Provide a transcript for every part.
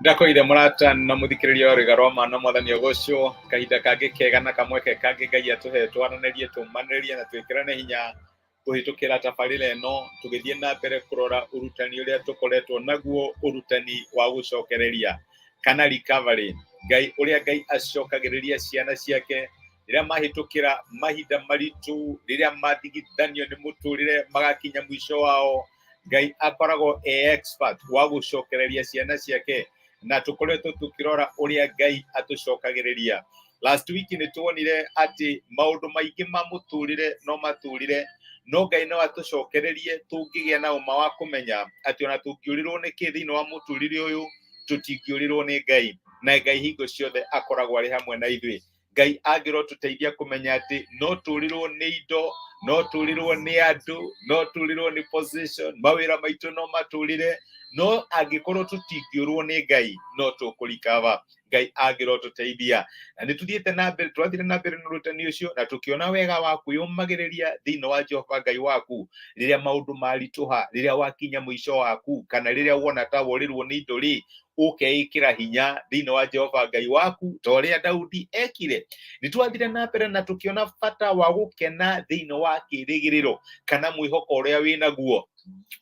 Ndakoire mũrata na mũthikĩrĩria wa rwĩga rwa ma na mwathani ũgocwo kahinda kangĩ kega na kamweke kangĩ Ngai atũhe twaranĩrie, tũmanĩrĩrie na twĩkĩrane hinya kũhĩtũkĩra tabarĩra ĩno tũgĩthiĩ na mbere kũrora ũrutani ũrĩa tũkoretwo naguo, ũrutani wa gũcokereria kana recovery. Ngai ũrĩa Ngai acokagĩrĩria ciana ciake rĩrĩa mahĩtũkĩra mahinda maritũ, rĩrĩa mathigithanio nĩ mũtũrĩre magakinya mũico wao. Ngai akoragwo e expert wa gũcokereria ciana ciake, na tũkoretwo tũkĩrora ũrĩa Ngai atũcokagĩrĩria. Last week nĩ tuonire atĩ maũndũ maingĩ ma mũtũrĩre no matũrĩre, no Ngai no atũcokererie tũngĩgĩa na ũma wa kũmenya atĩ ona tũngĩũrĩrwo nĩ kĩ thĩinĩ wa mũtũrĩre ũyũ, tũtingĩũrĩrwo nĩ Ngai, na Ngai hingo ciothe akoragwo arĩ hamwe na ithuĩ. Ngai angĩrotũteithia kũmenya atĩ no tũrĩrwo nĩ indo, no tũrĩrwo nĩ andũ, no tũrĩrwo nĩ position, mawĩra maitũ no matũrĩre, no angĩkorwo tũtingĩũrwo nĩ Ngai no tũkũrikava. Ngai angĩrotũteithia. Na nĩ tũthiĩte na mbere, twathire na mbere na ũrutani ũcio na tũkĩona wega wa kwĩyũmagĩrĩria thĩinĩ wa Jehova Ngai waku rĩrĩa maũndũ maritũha, rĩrĩa wakinya mũico waku, kana rĩrĩa wona ta worĩrwo nĩ indo rĩ, ũkeĩkĩra hinya thĩinĩ wa Jehova Ngai waku ta ũrĩa Daudi ekire. Nĩ twathire na mbere na tũkĩona bata wa gũkena thĩinĩ wa kĩĩrĩgĩrĩro kana mwĩhoko ũrĩa wĩ naguo,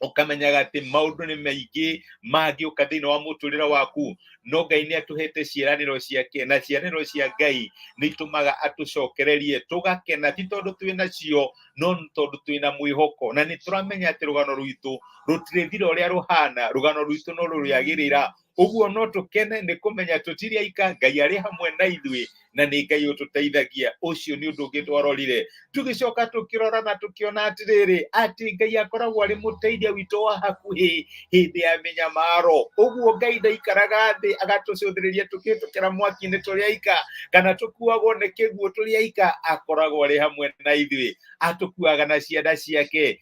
ũkamenyaga atĩ maũndũ nĩ maingĩ mangĩũka thĩinĩ wa mũtũrĩre waku, no Ngai nĩ atũhete ciĩranĩro ciake, na ciĩranĩro cia Ngai nĩ itũmaga atũcokererie tũgakena, ti tondũ twĩ nacio, no nĩ tondũ twĩ na mwĩhoko na nĩ tũramenya atĩ rũgano rwitũ rũtirĩthira ũrĩa rũhana, rũgano rwitũ no rũrĩagĩrĩra. Ũguo no tũkene nĩ kũmenya tũtirĩ aika, Ngai arĩ hamwe na ithuĩ na nĩ Ngai ũtũteithagia. Ũcio nĩ ũndũ ũngĩ twarorire. Tũgĩcoka tũkĩrora na tũkĩona atĩrĩrĩ, atĩ Ngai akoragwo arĩ mũteithia witũ wa hakuhĩ hĩndĩ ya mĩnyamaro. Ũguo Ngai ndaikaraga thĩ agatũcũthĩrĩria tũkĩhĩtũkĩra mwaki-inĩ tũrĩ aika, kana tũkuagwo nĩ kĩguũ tũrĩ aika, akoragwo arĩ hamwe na ithuĩ, atũkuaga na ciana ciake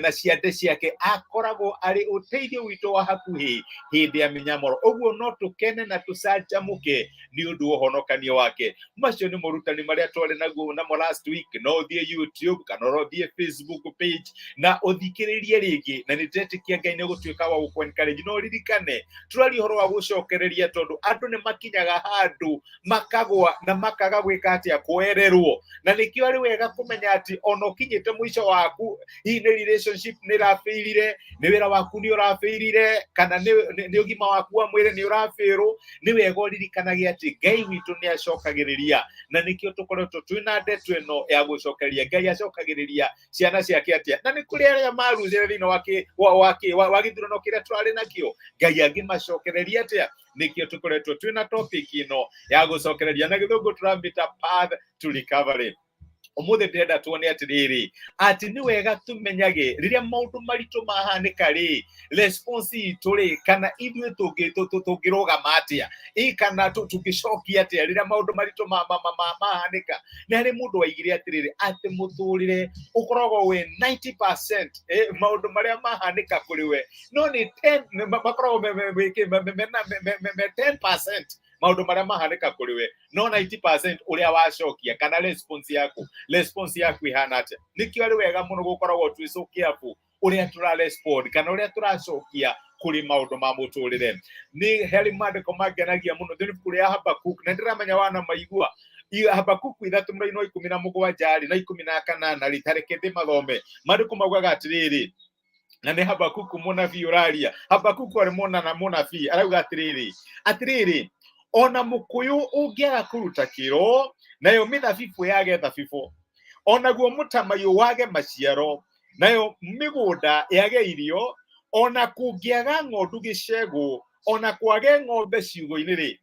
na ciande ciake, akoragwo arĩ ũteithio witũ wa hakuhĩ hĩndĩ ya mĩnyamaro. Ũguo no tũkene na tũcanjamũke nĩ ũndũ wa ũhonokanio wake. Macio nĩ morutani marĩa twarĩ naguo namo last week. No ũthiĩ YouTube kana ũthiĩ Facebook page na ũthikĩrĩrie rĩngĩ, na nĩ ndĩretĩkia Ngai nĩ gũtuĩka wa gũkũ encourage. No ũririkane tũraria ũhoro wa gũcokereria tondũ andũ nĩ makinyaga handũ makagwa na makaga gwĩka atĩa, kwererwo, na nĩkĩo arĩ wega kũmenya atĩ ona ũkinyĩte mũico waku, hihi nĩ relationship nĩ ĩrabĩirire, nĩ wĩra waku nĩ ũrabĩirire, kana nĩ ũgima waku wa mwĩrĩ nĩ ũrabĩrwo, nĩ wega ũririkanage atĩ Ngai witũ nĩ acokagĩrĩria, na nĩkĩo tũkoretwo twĩna ndeto ĩno ya gũcokereria. Ngai acokagĩrĩria ciana ciake atĩa? Na nĩ kũrĩ arĩa marucire thĩinĩ wa gĩthurano kĩrĩa tũrarĩ nakĩo, Ngai angĩmacokereria atĩa? Nĩkĩo tũkoretwo twĩna topic ĩno ya gũcokereria, na gĩthũngũ tũramĩta path to recovery. Ũmũthĩ ndĩrenda tuone atĩrĩrĩ, atĩ nĩ wega tũmenyage rĩrĩa maũndũ maritũ mahanĩka rĩ, response itũ rĩ, kana ithuĩ tũngĩrũgama atĩa, ĩ kana tũngĩcokia atĩa rĩrĩa maũndũ maritũ mahanĩka. Nĩ harĩ mũndũ waigire atĩrĩrĩ, atĩ mũtũrĩre ũkoragwo wĩ 90% maũndũ marĩa mahanĩka kũrĩ we, no nĩ 10 makoragwo me 10% maũndũ marĩa mahanĩka kũrĩ we, no 90% ũrĩa wacokia kana response yaku ĩhana atĩa. Nĩkĩo arĩ wega mũno gũkoragwo twĩ so careful ũrĩa tũra respond kana ũrĩa tũracokia kũrĩ maũndũ ma mũtũrĩre. Nĩ harĩ maandĩko mangenagia mũno thĩinĩ ibuku rĩa Habakuk, na ndĩramenya wana maigua Habakuku 3 mũraini wa 17 rĩ na 18 rĩ, tareke ndĩmathome. Maandĩko maugaga atĩrĩrĩ, na nĩ Habakuku mũnabii ũraria. Habakuku arĩ mũna na mũnabii arauga atĩrĩrĩ, atĩrĩrĩ, ona mũkũyũ ũngĩaga kũruta kĩro, nayo mĩthabibũ yage thabibũ, onaguo mũtamaiyũ wage maciaro, nayo mĩgũnda yage irio, ona kũngĩaga ng'ondu gĩcegũ, ona kwage ng'ombe ciugũ-inĩ rĩ,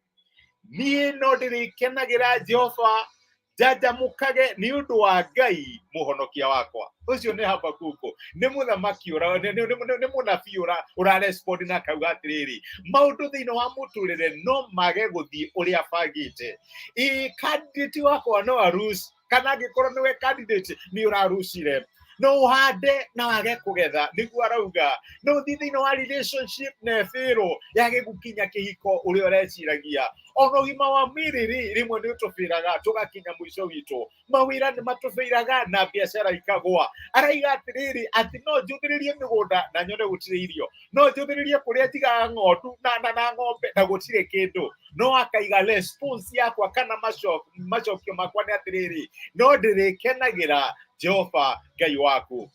niĩ no ndĩrĩkenagĩra Jehova, njanjamũkage nĩ ũndũ wa Ngai mũhonokia wakwa. Ũcio nĩ Habakuku, nĩ mũthamaki ũra nĩ mũnabii ũra ũrarespond na akauga atĩrĩrĩ, maũndũ thĩinĩ wa mũtũrĩre no mage gũthiĩ ũrĩa bangĩte. Ĩ candidate wakwa no arus, kana angĩkorwo nĩwe candidate nĩ ũrarucire. No ũhande na wage kũgetha, nĩguo arauga. No ũthiĩ thĩinĩ wa relationship na ĩbĩrwo yage gũkinya kĩhiko ũrĩa ũreciragia. Ona ũgima wa mwĩrĩ rĩ, rĩmwe nĩ ũtũbĩraga tũgakinya mũico witũ. Mawĩra nĩ matũbĩiraga na biacara ikagwa. Araiga atĩrĩrĩ, atĩ no njũthĩrĩrie mĩgũnda na nyone gũtirĩ irio, no njũthĩrĩrie kũrĩa njigaga ng'ondu na ng'ombe na gũtirĩ kĩndũ. No akaiga response yakwa kana macokio makwa nĩ atĩrĩrĩ, no ndĩrĩkenagĩra Jehova Ngai waku.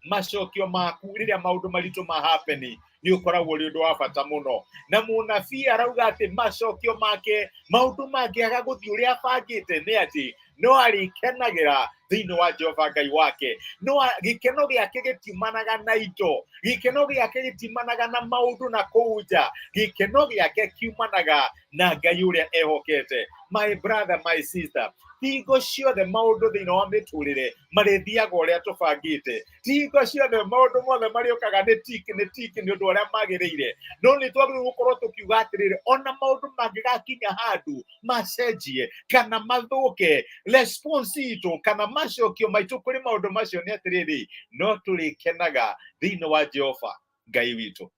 Macokio maku rĩrĩa maũndũ maritũ ma happen nĩ ũkoragwo ũrĩ ũndũ wa bata mũno. Na mũnabii arauga atĩ macokio make, maũndũ mangĩaga gũthiĩ ũrĩa abangĩte, nĩ atĩ no arĩkenagĩra thĩinĩ wa Jehova Ngai wake. No gĩkeno gĩake gĩtiumanaga na indo, gĩkeno gĩake gĩtiumanaga na maũndũ na kũu nja, gĩkeno gĩake kiumanaga na Ngai ũrĩa ehokete. My brother, my sister, hingo ciothe maũndũ thĩinĩ wa mĩtũrĩre marĩthiaga ũrĩa tũbangĩte, ti hingo ciothe maũndũ mothe marĩũkaga nĩ tiki nĩ tiki nĩ ũndũ ũrĩa magĩrĩire. No nĩ twagĩrĩirwo gũkorwo tũkiuga atĩrĩrĩ, ona maũndũ mangĩgakinya handũ macenjie kana mathũke, response itũ kana macokio maitũ kũrĩ maũndũ macio nĩ atĩrĩrĩ, no tũrĩkenaga thĩinĩ wa Jehova Ngai witũ.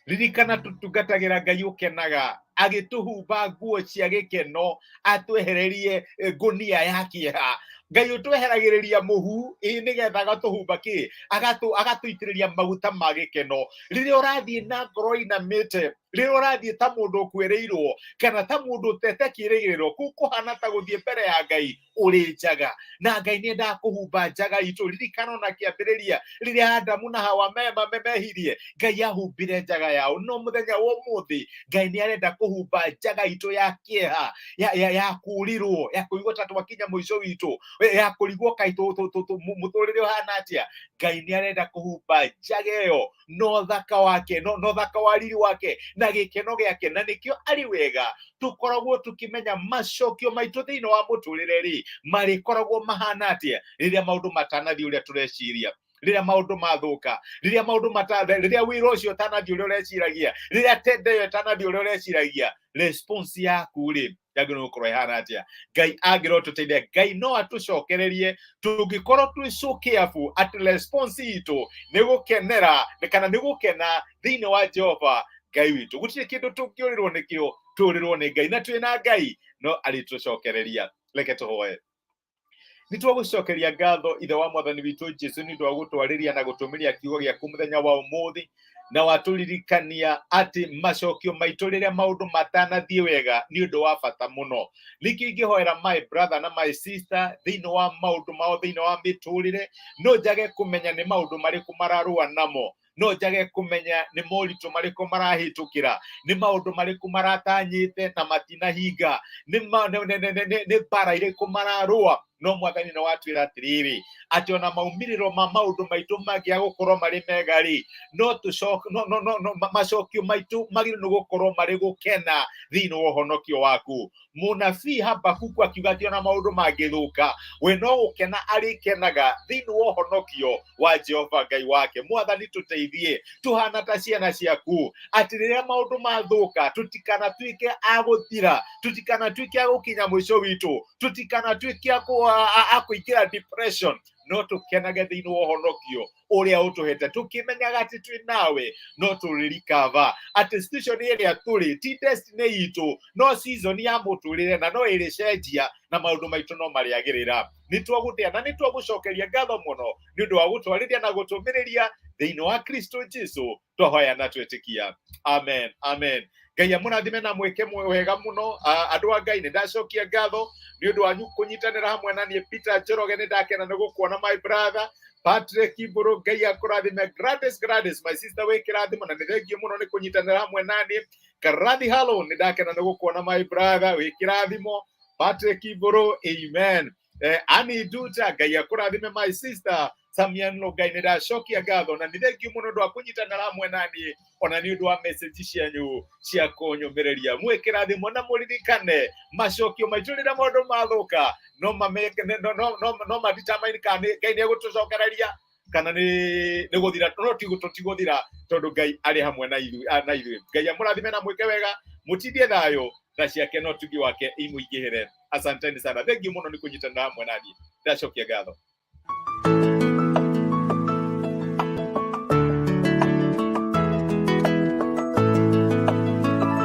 Ririkana tũtungatagĩra Ngai ũkenaga, agĩtũhumba nguo cia gĩkeno, atwehererie ngũnia ya kĩeha. Ngai ũtweheragĩrĩria mũhu, ĩ nĩgetha agatũhumba kĩ, agatũitĩrĩria maguta ma gĩkeno. Rĩrĩa ũrathiĩ na ngoro inamĩte, rĩrĩa ũrathiĩ ta mũndũ ũkuĩrĩirwo kana ta mũndũ ũtete kĩĩrĩgĩrĩro, kũu kũhana ta gũthiĩ mbere ya Ngai ũrĩ njaga, na Ngai nĩ endaga kũhumba njaga itũ. Ririkana ona kĩambĩrĩria rĩrĩa Adamu na Hawa mehirie, Ngai ahumbire njaga yao. No mũthenya wa ũmũthĩ Ngai nĩ arenda kũhumba njaga itũ ya kĩeha, ya kũrirwo, ya kũigua ta twakinya mũico witũ, ya kũrigwo kaĩ mũtũrĩre ũhana atĩa. Ngai nĩ arenda kũhumba njaga ĩyo no thaka wake, no thaka wa riri wake na gĩkeno gĩake. Na nĩkĩo arĩ wega tũkoragwo tũkĩmenya macokio maitũ thĩinĩ wa mũtũrĩre rĩ marĩkoragwo mahana atĩa rĩrĩa maũndũ matanathiĩ ũrĩa tũreciria, rĩrĩa maũndũ mathũka, rĩrĩa maũndũ rĩrĩa wĩra ũcio ũtanathiĩ ũrĩa ũreciragia, rĩrĩa tenda ĩyo ĩtanathiĩ ũrĩa ũreciragia, response yaku rĩ yagĩrĩirwo gũkorwo ĩhana atĩa? Ngai angĩrwo tũteithie, Ngai no atũcokererie tũngĩkorwo twĩ so careful atĩ response itũ nĩ gũkenera kana nĩ gũkena thĩinĩ wa Jehova Ngai witũ. Gũtirĩ kĩndũ tũngĩũrĩrwo nĩkĩo, tũũrĩrwo nĩ Ngai, na twĩ na Ngai no arĩtũcokereria. Reke tũhoe. Nĩ twagũcokeria ngatho Ithe wa Mwathani witũ Jesu nĩ ũndũ wa gũtwarĩria na gũtũmĩria kiugo gĩaku mũthenya wa ũmũthĩ, na watũririkania atĩ macokio maitũ rĩrĩa maũndũ matanathiĩ wega nĩ ũndũ wa bata mũno. Nĩkĩo ingĩhoera my brother na my sister thĩinĩ wa maũndũ mao thĩinĩ wa mĩtũrĩre, no njage kũmenya nĩ maũndũ marĩkũ mararũa namo, no njage kũmenya nĩ moritũ marĩkũ marahĩtũkĩra, nĩ maũndũ marĩkũ maratanyĩte na matinahinga, nĩ mbara irĩkũ mararũa. No Mwathani nĩ watwĩra atĩrĩrĩ, atĩ ona maumĩrĩro ma maũndũ maitũ mangĩaga gũkorwo marĩ mega rĩ, no tũcoke, no, no, no, no, macokio maitũ magĩrĩirwo nĩ gũkorwo marĩ gũkena thĩinĩ wa ũhonokio waku. Mũnabii Habakuku akiuga atĩ ona maũndũ mangĩthũka, we no gũkena arĩkenaga thĩinĩ wa ũhonokio wa Jehova Ngai wake. Mwathani tũteithie tũhana ta ciana ciaku, atĩ rĩrĩa maũndũ mathũka tũtikanatuĩke a gũthira, tũtikanatuĩke a gũkinya mũico witũ, tũtikanatuĩke a kũingĩra depression, no tũkenage thĩinĩ wa ũhonokio ũrĩa ũtũhete, tũkĩmenyaga atĩ twĩ nawe no tũrĩrikava, atĩ situation ĩrĩa tũrĩ ti destiny itũ, no season ya mũtũrĩre na no ĩrĩcenjia na maũndũ maitũ no marĩagĩrĩra. Nĩ twagũtĩa na nĩ twagũcokeria ngatho mũno nĩ ũndũ wa gũtwarĩria na gũtũmĩrĩria thĩinĩ wa Kristo Jesu, twahoya na twĩtĩkia, amen, amen. Ngai amũrathime na mwĩke wega mũno. Andũ a Ngai, nĩ ndacokia ngatho nĩ ũndũ wanyu kũnyitanĩra hamwe na niĩ. Peter Njoroge, nĩ ndakena nĩ gũkuona my brother. Patrick Iburu, Ngai akũrathime. Gladys, Gladys my sister, wĩ kĩrathimo na nĩ thengiũ mũno nĩ kũnyitanĩra hamwe na niĩ. Karathi halo, nĩ ndakena nĩ gũkuona my brother, wĩ kĩrathimo. Patrick Iburu, amen. Ani Duta, Ngai akũrathime my sister. Samian Ngai, nĩ ndacokia ngatho na nĩ thengiũ mũno ũndũ wa kũnyitanĩra hamwe na niĩ, ona nĩ ũndũ wa message cianyu cia kũnyũmĩrĩria. Mwĩ kĩrathimo na mũririkane macokio maitũ rĩrĩa maũndũ mathũka no no no no no madetermine kana Ngai nĩ egũtũcokereria kana nĩ gũthira, no ti tũtigũthira tondũ Ngai arĩ hamwe na ithuĩ, na ithuĩ. Ngai amũrathime na mwĩke wega, mũtindie thayũ na ciake no tugi wake imũingĩhĩre. Asanteni sana, thengiũ mũno nĩ kũnyitanĩra hamwe na niĩ, ndacokia ngatho.